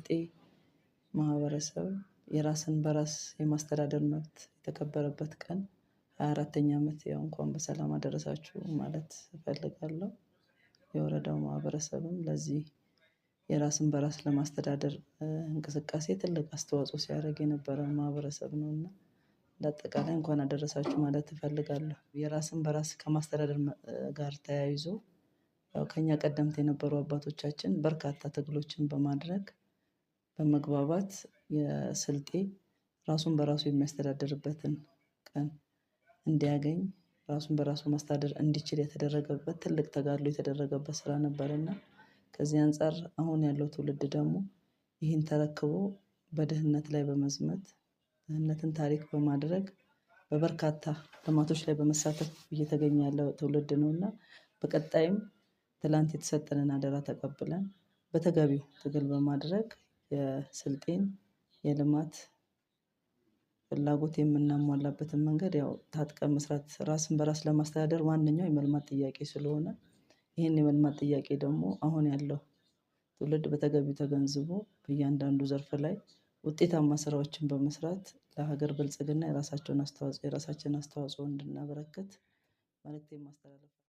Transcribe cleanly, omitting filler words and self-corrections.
የስልጤ ማህበረሰብ የራስን በራስ የማስተዳደር መብት የተከበረበት ቀን 24ኛ ዓመት ያው እንኳን በሰላም አደረሳችሁ ማለት እፈልጋለሁ። የወረዳው ማህበረሰብም ለዚህ የራስን በራስ ለማስተዳደር እንቅስቃሴ ትልቅ አስተዋጽኦ ሲያደርግ የነበረ ማህበረሰብ ነውና ለአጠቃላይ እንኳን አደረሳችሁ ማለት እፈልጋለሁ። የራስን በራስ ከማስተዳደር ጋር ተያይዞ ያው ከኛ ቀደምት የነበሩ አባቶቻችን በርካታ ትግሎችን በማድረግ በመግባባት የስልጤ ራሱን በራሱ የሚያስተዳድርበትን ቀን እንዲያገኝ ራሱን በራሱ ማስተዳደር እንዲችል የተደረገበት ትልቅ ተጋድሎ የተደረገበት ስራ ነበርና ከዚህ አንፃር አሁን ያለው ትውልድ ደግሞ ይህን ተረክቦ በድህነት ላይ በመዝመት ድህነትን ታሪክ በማድረግ በበርካታ ልማቶች ላይ በመሳተፍ እየተገኘ ያለው ትውልድ ነውና በቀጣይም ትላንት የተሰጠንን አደራ ተቀብለን በተገቢው ትግል በማድረግ የስልጤን የልማት ፍላጎት የምናሟላበትን መንገድ ያው ታጥቀን መስራት ራስን በራስ ለማስተዳደር ዋነኛው የመልማት ጥያቄ ስለሆነ ይህን የመልማት ጥያቄ ደግሞ አሁን ያለው ትውልድ በተገቢው ተገንዝቦ በእያንዳንዱ ዘርፍ ላይ ውጤታማ ስራዎችን በመስራት ለሀገር ብልጽግና የራሳቸውን አስተዋጽኦ የራሳችንን አስተዋጽኦ እንድናበረክት መልእክቴን ማስተላለፍ።